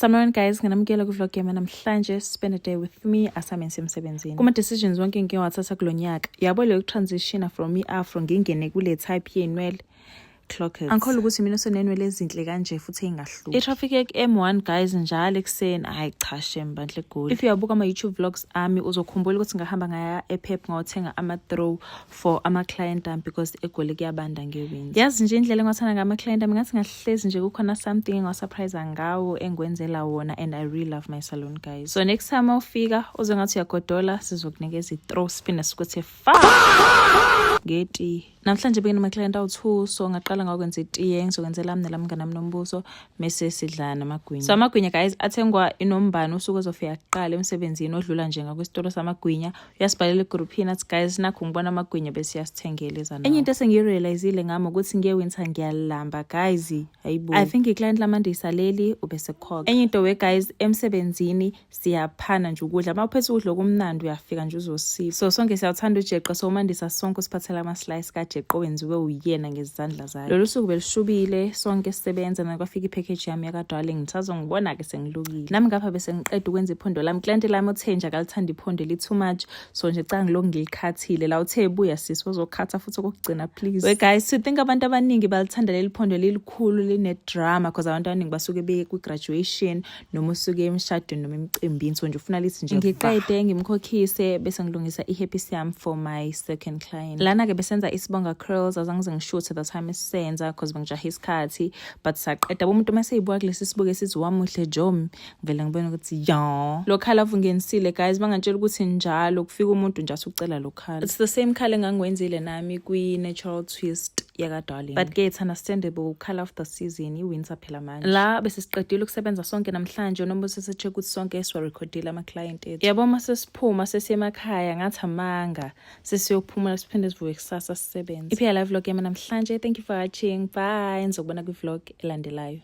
Sanibonani guys, nginamukela ku-vlog yami namhlanje. Spend a day with me, asame ngisemsebenzini. Kuma-decisions wonke engike ngawathatha kulo nyaka, yabo leyo transition from i-afro ngingene kule type yey'nwele. Clock it. Angikholwa ukuthi mina usenenwele ezinhle kanje futhi ey'ngahluki. I-traffic eku-M1 guys njalo ekuseni, hhayi cha shem bandla eGoli. If uyabuka ama-YouTube vlogs ami uzokhumbula ukuthi ngahamba ngaya ePep ngawathenga ama-throw for ama-client ami because eGoli kuyabanda nge-winter. Yazi nje indlela engiwathanda ngama-client ami, ngathi ngahlezi nje kukhona something engiwasurprise ngawo engiwenzela wona, and I really love my salon, guys. So next time awufika uze ngathi uyagodola, sizokunikeza i-throw siphinde sikuthi fa ngeti. Namhlanje bekunama-client awu-2, so ngaqala ngakwenza itiye ngizokwenzela mina lamngane nami Nombuso, mese sidla namagwinya. So amagwinya guys athengwa inombani usuku ozofika kuqala emsebenzini, odlula nje ngakwesitolo samagwinya, uyasibhalela egruphini athi, "Guys, nakho ngibona amagwinya," bese uyasithengela eza nawo. Enye into esengiyirealizile ngami ukuthi nge-winter ngiyalamba guys, hayibo. I think i-client lamandisa leli ubesekhokha. Enye into we guys, emsebenzini siyaphana nje ukudla. Uma uphethe ukudla okumnandi uyafika nje uzosipha. So sonke siyawuthanda ujeqe, so umandisa sonke usiphathela ama-slice kajeqe owenziwe uyena ngezandla zakhe. Lolu suku belushubile, sonke sisebenza na kwafika i-package yami yaka-Darling. Ngisazongibona-ke sengilukile nami ngapha, bese ngiqeda ukwenza iphondo lami. Client lami uthe nje akalithanda iphondo eli-too much, so nje cha, ngilokhu ngilikhathile la. Uthe buya sisi wazokhatha futhi okokugcina, please. We guys, to think abantu abaningi balithanda leli phondo lelikhulu line-drama, because abantu abaningi basuke beye kwi-graduation noma usuke emshadweni noma emcimbini, so nje ufuna lithi nje. Ngiqede ngimkhokhise, bese ngilungisa i-hairpiece yami for my second client. Lana-ke besenza isibonga curls. Azange ngize ngishuthe the time esisenza because bengijahe isikhathi, but saqeda. Umuntu uma seyibuka kulesi sibuke sithi, "Wamuhle jom," ngivele ngibone ukuthi ya, lo colour ungenisile guys. Bangantshela ukuthi njalo kufika umuntu nje asucela lo colour. It's the same colour engangiwenzile nami kwi-natural twist yaka-Darling, but ke it's understandable, colour of the season, i-winter phela manje. La bese siqedile ukusebenza sonke namhlanje, noma sese-check ukuthi sonke siwarekhodile ama-client ethu, yabo. Uma sesiphuma sesiye emakhaya, ngathi amanga, sesiyophumula siphinde sivuke kusasa sisebenze. Iphela la vlog yami namhlanje. Thank you for watching, bye. Ngizokubona kwi-vlog elandelayo.